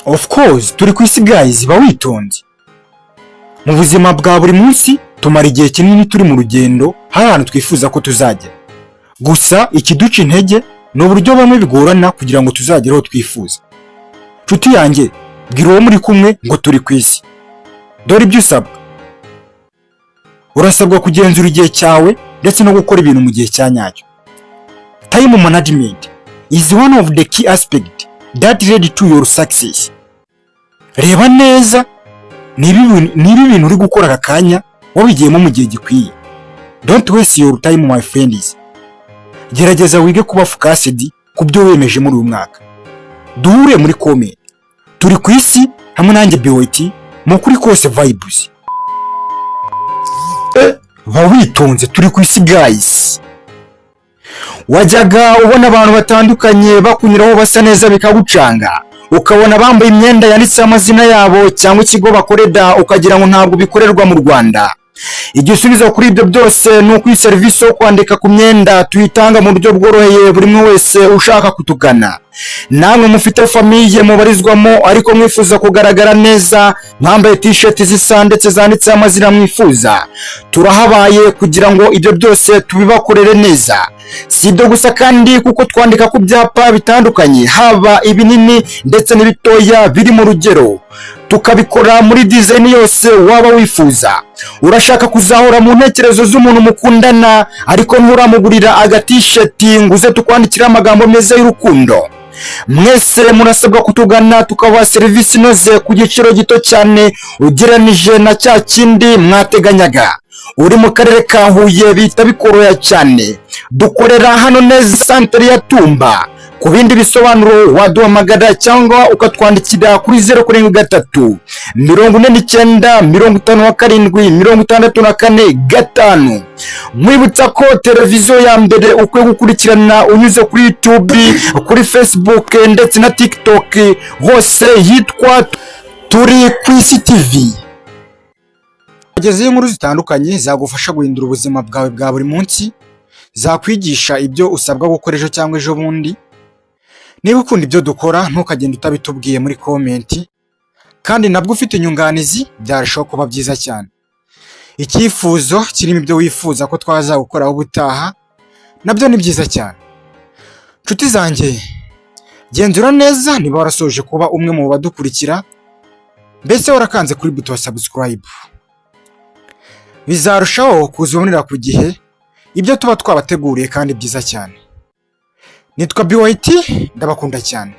Of course, turi ku isi guys, ba witonze. Mu buzima bwa buri munsi tumara igihe kinini turi mu rugendo, hari ahantu twifuza ko tuzagera. Gusa ikiduca intege ni uburyo bamwe bigorana kugira ngo tuzagere aho twifuza. Nshuti yanjye, bwira uwo muri kumwe ngo turi ku isi. Dore ibyo usabwa: urasabwa kugenzura igihe cyawe ndetse no gukora ibintu mu gihe cya nyacyo. Time management is one of the key aspect that lead to your success. Reba neza niba ibintu uri gukora aka kanya wabigiyemo mu gihe gikwiye. Don't waste your time, my friends. Gerageza wige kuba focused ku byo wiyemeje muri uyu mwaka. Duhure muri comment. Turi ku isi hamwe nanjye BOT mu kuri kose vibes. Ba witonze, turi ku isi guys. Wajyaga ubona abantu batandukanye bakunyuraho basa neza bikagucanga, ukabona bambaye imyenda yanditseho amazina yabo cyangwa ikigo bakorera, ukagira ngo ntabwo bikorerwa mu Rwanda. Igisubizo kuri ibyo byose ni uko iyi serivisi yo kwandika ku myenda tuyitanga mu buryo bworoheye buri umwe wese ushaka kutugana. Namwe mufite famille mubarizwamo ariko mwifuza kugaragara neza, mwambaye T-shirt zisa ndetse zanditseho amazina mwifuza, turahabaye kugira ngo ibyo byose tubibakorere neza. Si ibyo gusa kandi, kuko twandika ku byapa bitandukanye, haba ibinini ndetse n'ibitoya biri mu rugero, tukabikora muri design yose waba wifuza. Urashaka kuzahora mu ntekerezo z'umuntu mukundana ariko nturamugurira aga T-shirt ngo uze tukwandikire amagambo meza y'urukundo? Mwese murasabwa kutugana tukabaha serivisi inoze ku giciro gito cyane ugereranije na cya kindi mwateganyaga. Uri mu karere ka Huye bihita bikoroha cyane, dukorera hano neza santere ya Tumba. Ku bindi bisobanuro waduhamagara cyangwa ukatwandikira kuri 0734957645. Nkwibutsa ko televiziyo ya mbere ukwiye gukurikirana unyuze kuri YouTube, kuri Facebook ndetse na TikTok hose yitwa Turi ku Isi TV. Agezeho inkuru zitandukanye zagufasha guhindura ubuzima bwawe bwa buri munsi, zakwigisha ibyo usabwa gukora ejo cyangwa ejo bundi. Niba ukunda ibyo dukora, ntukagende utabitubwiye muri comment, kandi nabwo ufite inyunganizi byarushaho kuba byiza cyane. Icyifuzo kirimo ibyo wifuza ko twazagukoraho ubutaha nabyo ni byiza cyane. Nshuti zanjye, genzura neza niba warasoje kuba umwe mu badukurikira, mbese warakanze kuri buto ya subscribe. Bizarushaho kuzibonera ku gihe ibyo tuba twabateguriye kandi byiza cyane. Nitwa BYT, ndabakunda cyane.